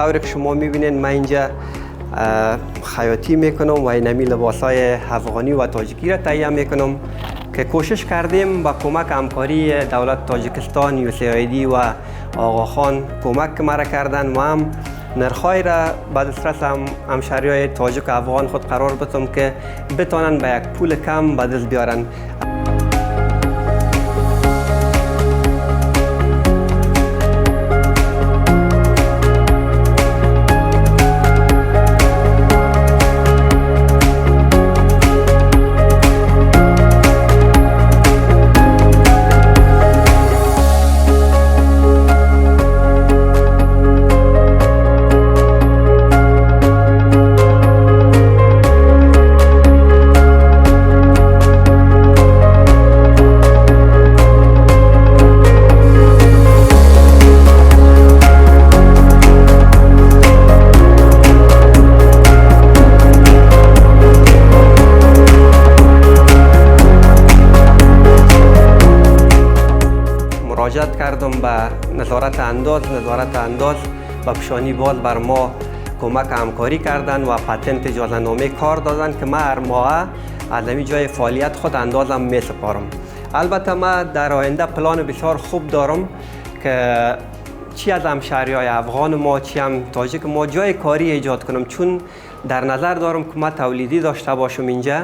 طوری که شما میبینین من اینجا خیاطی میکنم و اینمی لباسای افغانی و تاجیکی را تهیه میکنم که کوشش کردیم با کمک همکاری دولت تاجیکستان، USAID و آقاخان کمک مرا کردن و هم نرخ‌های را به دسترس همشهریای تاجیک و افغان خود قرار بدم که بتانن به یک پول کم به دست بیارن. مراجعت کردم به نظارت انداز، نظارت انداز و پیشانی باز بر ما کمک همکاری کردن و patent اجازه نامه کار دادن که من هر ماه از این جای فعالیت خود اندازم می سپارم. البته من در آینده پلان بسیار خوب دارم که چی از همشهریای افغان ما چی هم تاجیک ما جای کاری ایجاد کنم، چون در نظر دارم که ما تولیدی داشته باشم اینجا.